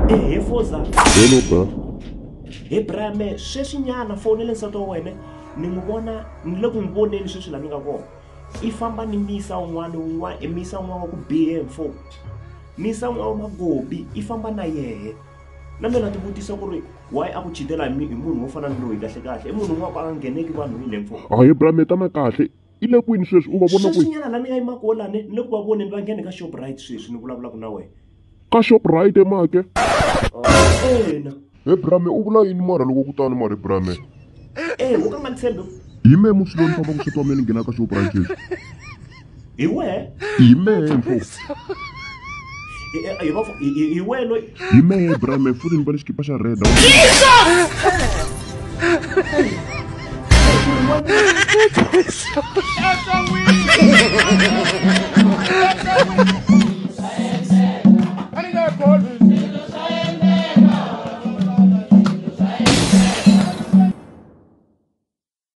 Ehe Foza. Hello bra. He Brame, sweswinyana fonele nsati wa wena ni n'wi vona ni le ku n'wi voneni sweswi laha ni nga kona. I famba ni misa un'wana un'wana i misa un'wana wa ku bihe mfo. Misa un'wana wa magobi i famba na yehe. Na mina na tivutisa ku ri why a ku chitela hi munhu wo fana ni loyi kahle kahle. I munhu un'wana ku a nga ngheneki vanhwini mfo. Hayi Brame tana kahle. I le kwini sweswi u va vona kwihi? Sweswinyana laha ni nga yima kona lani ni le ku va voneni va nghene ka Shoprite sweswi ni vulavulaka na wena. Ka Shoprite make? Ina. He Brame u vula yini mara loko ku tano mara Brame? Eh, u ka nga ni tshembi. Hi mehe musi loyi ni fambaka nsati wa mina ni nghena ka Shoprite sweswi. Hi wehe? Hi mehe mfo. Hi va hi wehe loyi? Hi mehe Brame futhi ni mbale xikipa xa red. Jesus!